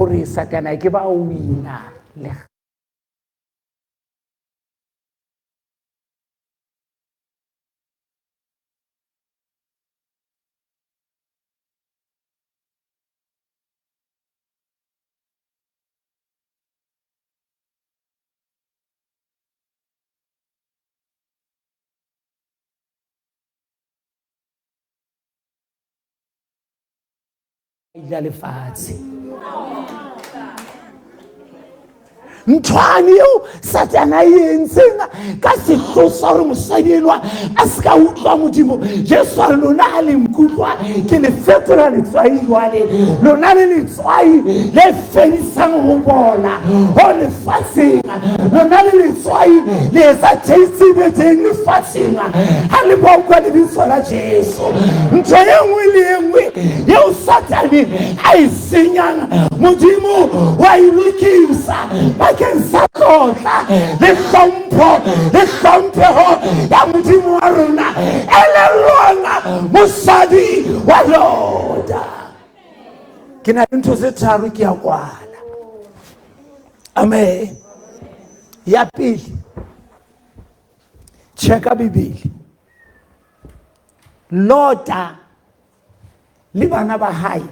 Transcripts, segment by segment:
Gore Satana ke ba wina le ila lefatshe. Nthwane eo Satana e entseng ka sehlosa gore mosadi enwa a se ka utlwa Modimo. Jesu a re, lona ga le nkutlwa, ke le fetola letswai. Jwale lona le letswai le fedisang go bola go lefatsheng. Lona le letswai le etsa taste e be teng lefatsheng ga le bokwa lebitso la Jesu. Ntho e nngwe le e nngwe eo Satane a e senyang, Modimo wa e lokisa bakeng sa tlotla le hlompho le hlomphego ya Modimo wa rona. Elellwang mosadi wa Lota. Ke na le ntho tse tharo, ke ya kwala. Amen. Ya pele, checka Bibele. Lota le bana ba hae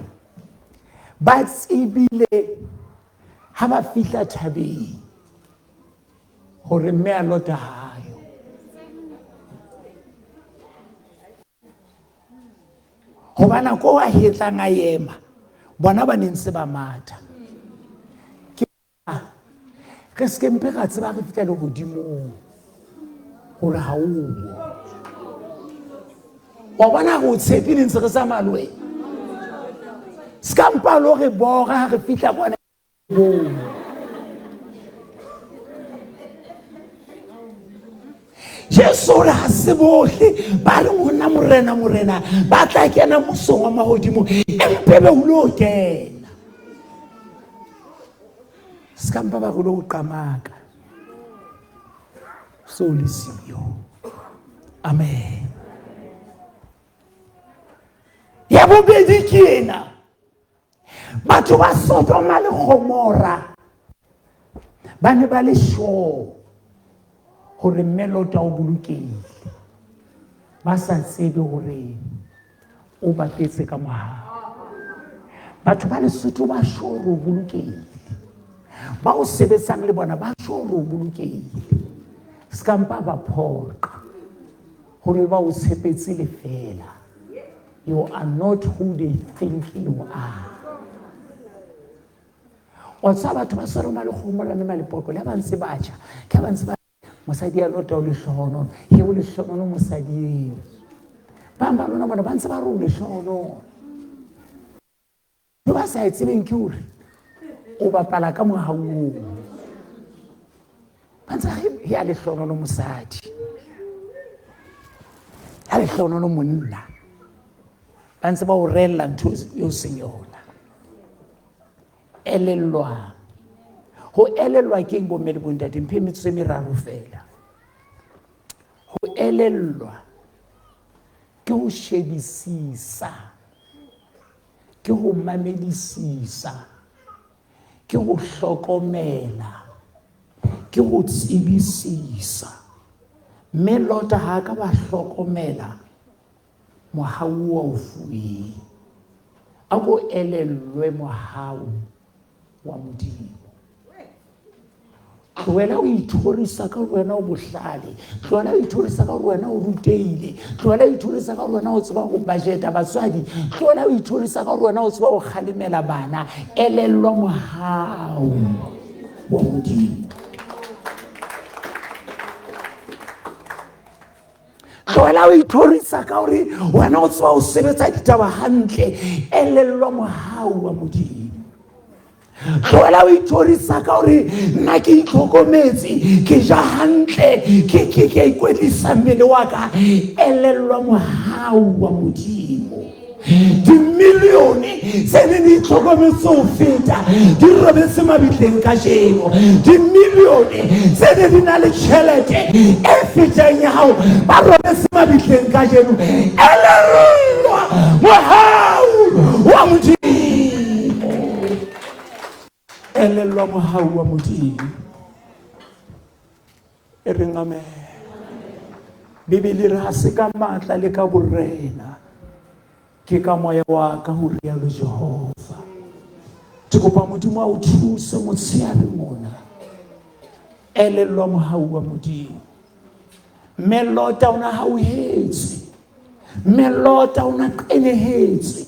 ba tsebile ha ba fihla thabeng hore mme a Lota hayo. Hoba nako a hetlang a ema, bona ba neng se ba matha. Ke re se ke mpe ra tseba re fihla lehodimong gore ga o wa bona go tshepile ntse re tsamaya le wena. Se ka mpa lo re bora ga re fitlha kwana bong. Jesu o re ga se botlhe ba reng go nna Morena, Morena ba tla kena mosong wa magodimo, empe be o lo kena. Se ka mpa ba go lo qamaka so le siyo. Amen. Ya bobedi ke ena: batho ba Sodoma le Gomora ba ne ba le sure gore mme Lota o bolokehile, ba sa tsebe gore o bapetse ka mogao. Batho ba Lesotho ba sure o bolokehile, ba o sebetsang le bona ba sure o bolokehile. Se ka mpa ba phoqa gore ba o tshepetse lefela. You are not who they think you are. Wa tsaya batho ba Sodoma le Gomora le Malepoko le ba ntse ba ja ke ba ntse ba mosadi ya Lota o lehlohonono, he o lehlohonono mosadi eo. Bang ba lona bona ba ntse ba re o lehlohonono. Ba sa e tsebeng ke hore o bapala ka mohauong. Ba ntse re ya lehlohonono mosadi, ya lehlohonono monna, ba ntse ba o reella ntho eo seng yona. Elellwang. Ho elellwa ke eng, bomme le bontate? Mphe metsotso e meraro fela. Ho elellwa ke ho shebisisa, ke ho mamedisisa, ke ho hlokomela, ke ho tsebisisa. Mme Lota ha a ka ba hlokomela mohau wa o fuweng. A ko elellwe mohau wa Modimo. Tlohela ho ithorisa ka hore wena o bohlale, tlohela ho ithorisa ka hore wena o rutehile, tlohela ho ithorisa ka hore wena o tseba ho budgeta. Batswadi, tlohela ho ithorisa ka hore wena o tseba ho kgalemela bana. Elellwa mohau wa Modimo. Tlohela ho ithorisa ka hore wena o tseba ho sebetsa ditaba hantle. Elellwa mohau wa Modimo. Tlohela ho ithorisa ka hore nna ke itlhokometse, ke ja hantle, ke ikwetlisa mmele wa ka. Elellwa mohau wa Modimo. Dimilione tse neng di itlhokometse ho feta di robetse mabitleng kajeno. Dimilione tse ne di na le tjhelete e fetang ya hao ba robetse mabitleng kajeno. Elellwa mohau wa Modimo. Elellwa mohau wa Modimo. E reng amen. Bibele re ha se ka matla le ka borena, ke ka moya wa ka ho rialo Jehova. Ke kopa Modimo a o thuse motsheare mona. Elellwa mohau wa Modimo. Mme Lota o na hauhetswe. Mme Lota o na qenehetswe.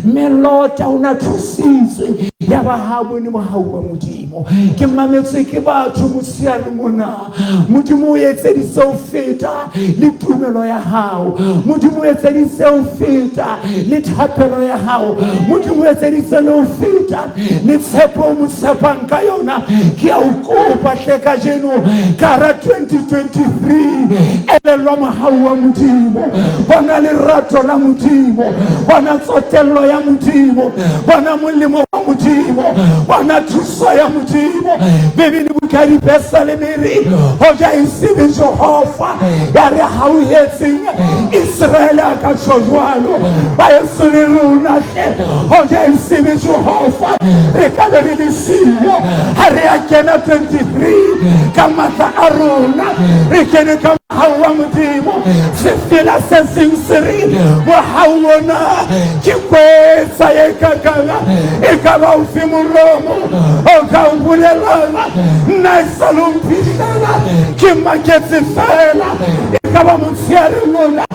Mme Lota o na thusitswe ya ba ha bone mohau wa Modimo. Ke mametswe ke batho mosiane mona. Modimo o etseditse ho feta le tumelo ya hao. Modimo o etseditse ho feta le thapelo ya hao. Modimo o etseditse le ho feta le tshepo o mo tshepang ka yona. Ke a o kopa hle kajeno ka hara 2023 elellwa mohau wa Modimo. Bona lerato la Modimo. Bona tsotello ya Modimo. Bona molemo wa Modimo. Bona thuso ya Modimo. Bibele buka ya Dipesaleme e re hoja e se be Jehova ya re hauhetseng Iseraele a ka tjho jwalo. Ba eso le rona hle hoja e se be Jehova re ka be re le siyo. Ha re a kena 23 ka matla a rona re kene ka mohau wa Modimo. Sefela se seng se re mohau ona ke kwetsa e kakang e ka ba ofe molomo o ka o bolelang nna e sa lo mphihlela ke maketse fela e ka ba motsheare lona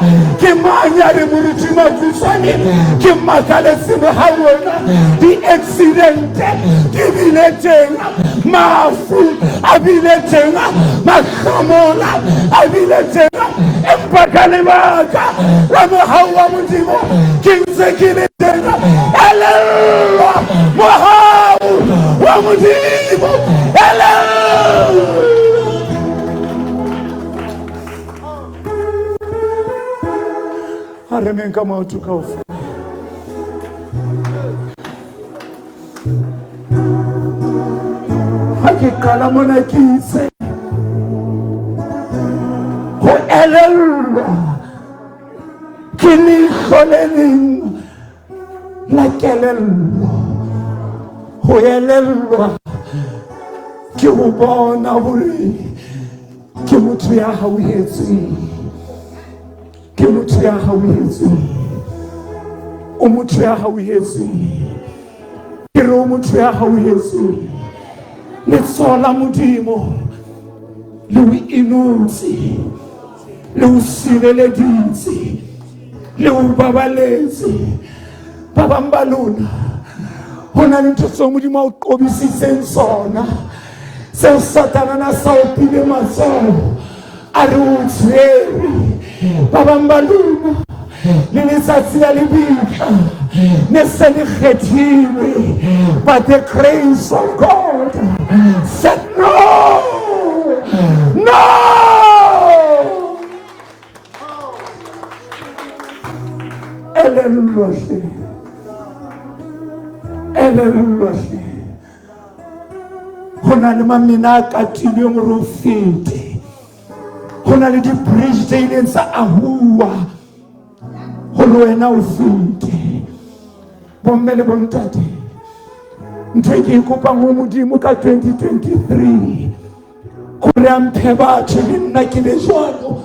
ke mang ya re moruti Makusane ke makaletse mohau ona di-accidente di bile teng mafu a bile teng mahlomola a bile teng empa ka lebaka la mohau wa Modimo ke ntse ke le teng. Elellwa mohau wa Modimo, elellwa. A re meng ka maoto kaofela. Ha ke qala mona ke itse ho elellwa ke leihlo le leng la kelello. Ho elellwa ke ho bona hore ke motho ya hauhetsweng, ke motho ya hauhetsweng, o motho ya hauhetsweng, ke re o motho ya hauhetsweng. Letsoho la Modimo le o inotse, le o sireleditse, le o babaletse. Ba bang ba lona ho na le ntho tseo Modimo a o qobisitseng tsona, seo Satana na sa opile matsoho a re o tshwere. Ba bang ba lona le letsatsi la lebitla ne se le kgethilwe, but the grace of God said no, no. Elellwa hle, elellwa hle, ho na le mamena a katilweng hore o fete, ho na le di-bridge tse ileng tsa ahuwa hore wena o fete. Bomme le bontate, ntho e ke e kopang ho Modimo ka 2023 gore a mphe batho le nna ke be jwalo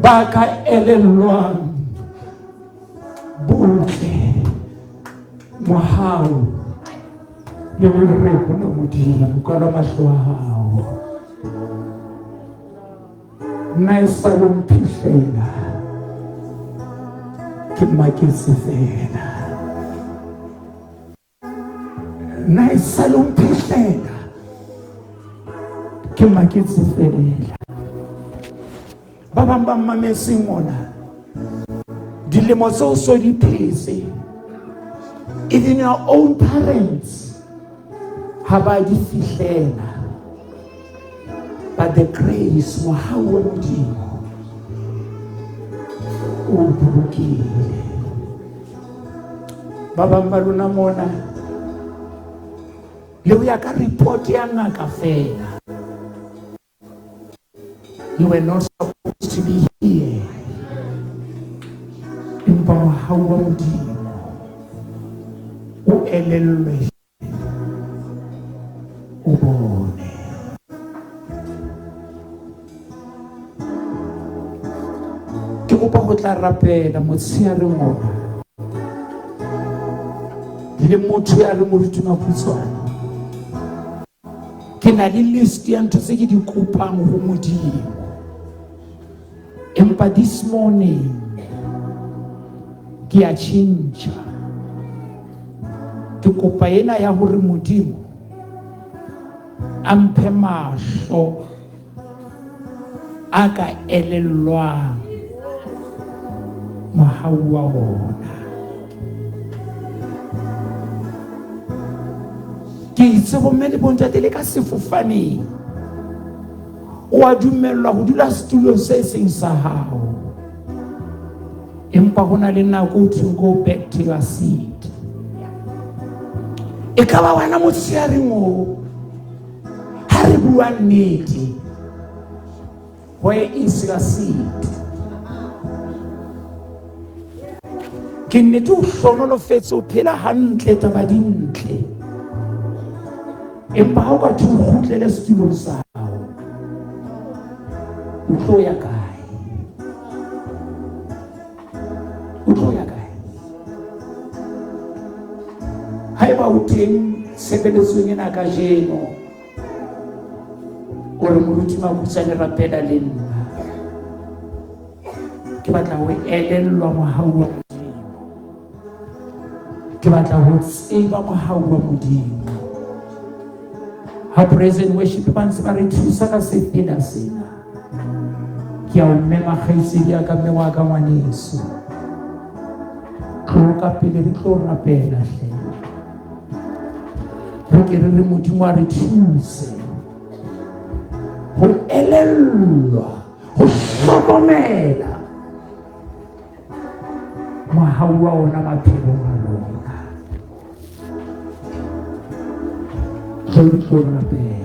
ba ka elellwang botle, mohau le lereko la Modimo. Kwala mahlo a hao. Nna e sa lo mphihlela ke maketse fela. Nna e sa lo mphihlela ke maketse fela. Ba bang ba mmametseng ona dilemo tseo so di phetse, even your own parents ha ba di fihlela, but the grace, mohau wa Modimo o bolokile. Ba bang ba lona mona le ho ya ka report ya ngaka fela, you were not supposed to be here, empa mohau wa Modimo o elellwe. bone. Ke kopa go tla rapela motsheareng ona le motho ya re moruti Makhutshwane. Ke na le list ya ntho tse ke di kopang ho Modimo. Empa this morning ke a tjhentjha. Ke kopa ena ya hore Modimo a mphe mahlo a ka elellwang mohau wa ona. Ke itse bomme le bontate le ka sefofaneng o a dumellwa ho dula setulong se seng sa hao, empa ho na le nako o thweng go back to your seat. E ka ba wena motsheareng o ha re bua nnete, where is your seat? Ke nnete o hlonolofetse, o phela hantle, taba di ntle, empa ha o ka thwe o kgutlele setulong sa hao, o tlo ya kae? O tlo ya kae? Haeba o teng tshebeletsong ena kajeno, o re moruti Makhutshwane rapela le nna, ke batla ho elellwa mohau wa Modimo, ke batla ho tseba mohau wa Modimo. Ha praise and worship ba ntse ba re thusa ka sefela sena, ke a o mema kgaitsedi ya ka, mme wa ka, ngwaneso, tlo ka pele re tlo rapela hle. Re ke re re Modimo a re thuse ho elellwa, ho hlokomela mohau wa ona maphelong a rona. Tlo re tlo rapela.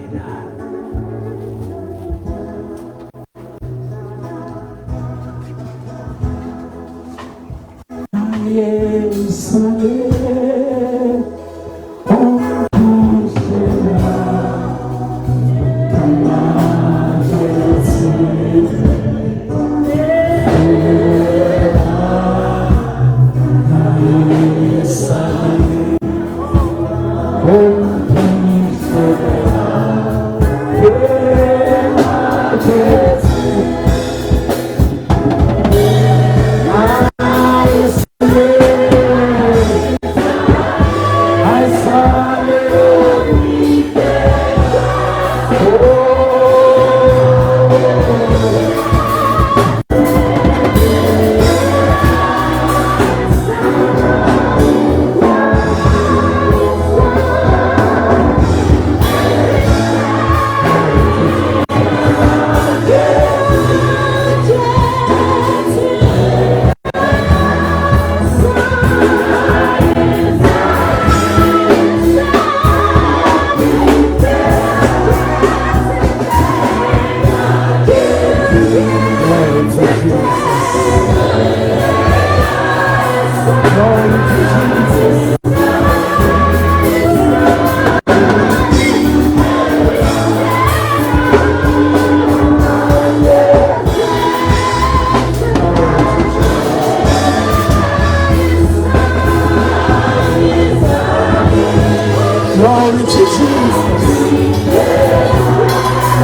Glory to Jesus.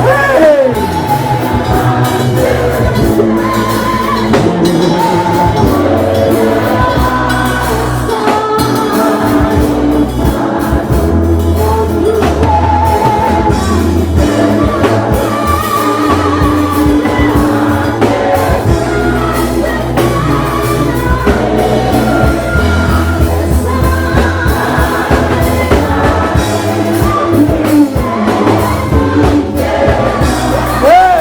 Hey! Hey!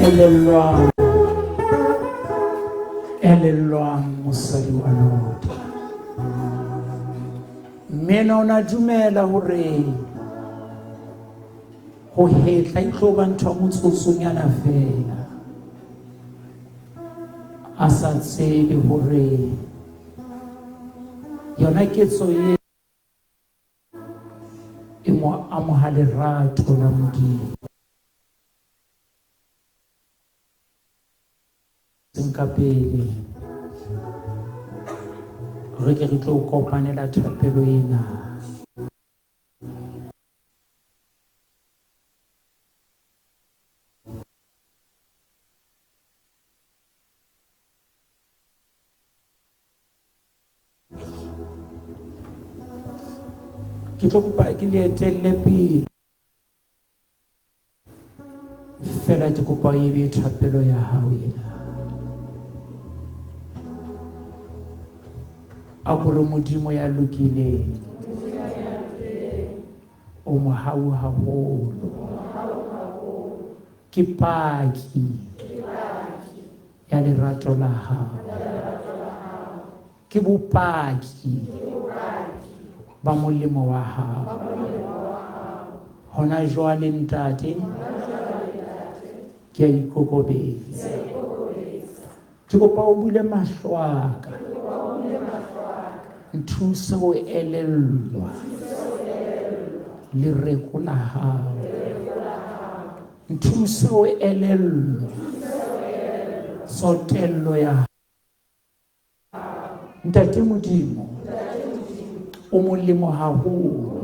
Elellwang. Elellwang mosadi wa Lota. Mme ena o ne a dumela hore ho hetla e tlo ba ntho ya motsotsonyana fela. A sa tsebe hore yona ketso e e mo amoha lerato la Modimo. Seng ka pele re ke re tlo kopanela thapelo ena. Ke tlo kopa ke le etelle pele. Fela ke kopa e be thapelo ya hao ena. A ko re Modimo ya lokileng, o mohau haholo. Ke paki ya lerato la hao. Ke bopaki ba molemo wa hao. Hona jwale Ntate, ke a ikokobetsa. Ke kopa o bule mahlo a ka. Nthuse ho elellwa lereko la hao. Nthuse ho elellwa tsotello ya hao. Ntate Modimo, o molemo haholo.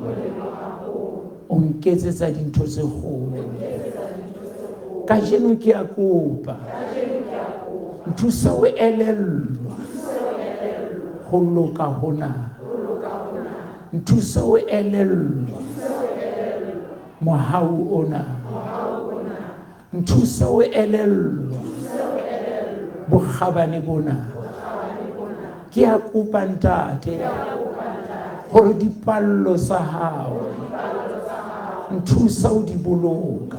O nketsetsa dintho tse kgolo. Kajeno ke a kopa. Nthusa ho elellwa ho loka hona. Nthusa ho elellwa mohau ona. Nthuse ho elellwa bokgabane bona. Ke a kopa Ntate hore dipallo tsa hao nthuse ho di boloka.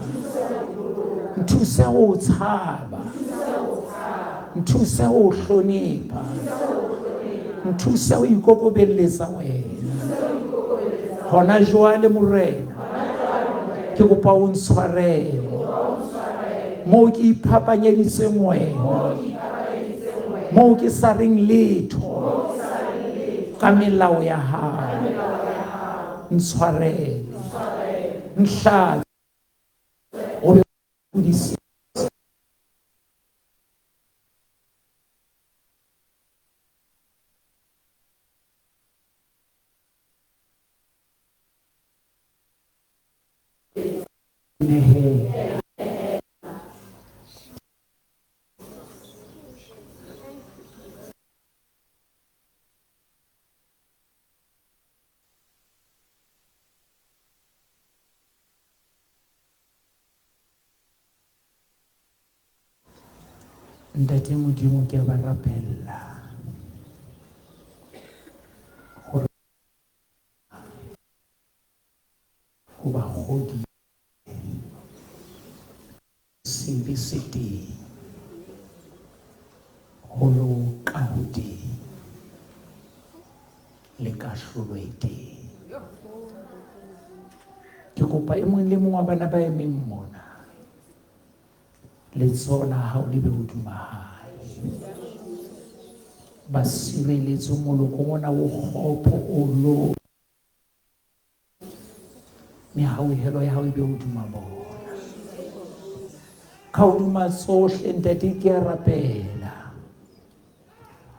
Nthuse ho o tshaba. Nthuse ho o hlonepha. Nthuse ho ikokobelletsa wena. Hona jwale Morena ke kopa o ntshwarele moo ke iphapanyeditseng wena, moo ke sa reng letho ka melao ya hao. Ntshwarele, ntlhatse o be o Nehela. Ntate Modimo ke a ba rapella gore o ba kgodise sebe se teng, ho loka ho teng, le kahlolo e teng. Ke kopa e mong le mong wa bana ba emeng mona, letsoho la hao le be hodima hae. Ba sireletse molokong ona o kgopo o lo mehauhelo ya hao e be hodima bona. Ka hodima tsohle Ntate ke a rapela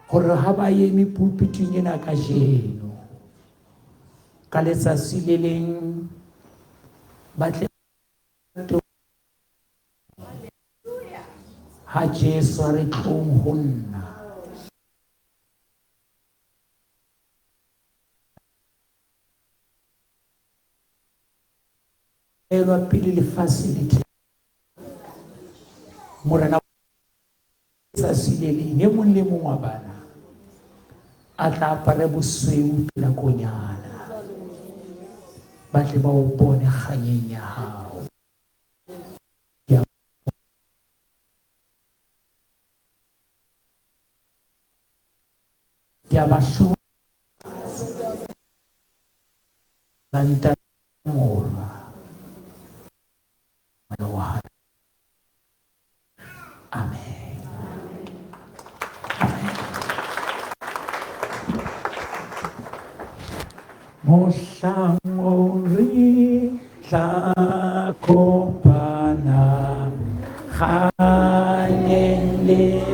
hore ha ba eme pulpiting ena kajeno ka letsatsi le leng ba tle ha Jesu a re tlong ho nna. Elwa pele lefatshe le the Morena tsatsi le leng e mong le mong wa bana a tla apare bosweu pela konyana ba tle ba o bone kganyeng ya hao. a ba la Ntate, Morwa, Moya o Halalelang. Amen. Amen. Mohlang o re tla kopana kganyeng le.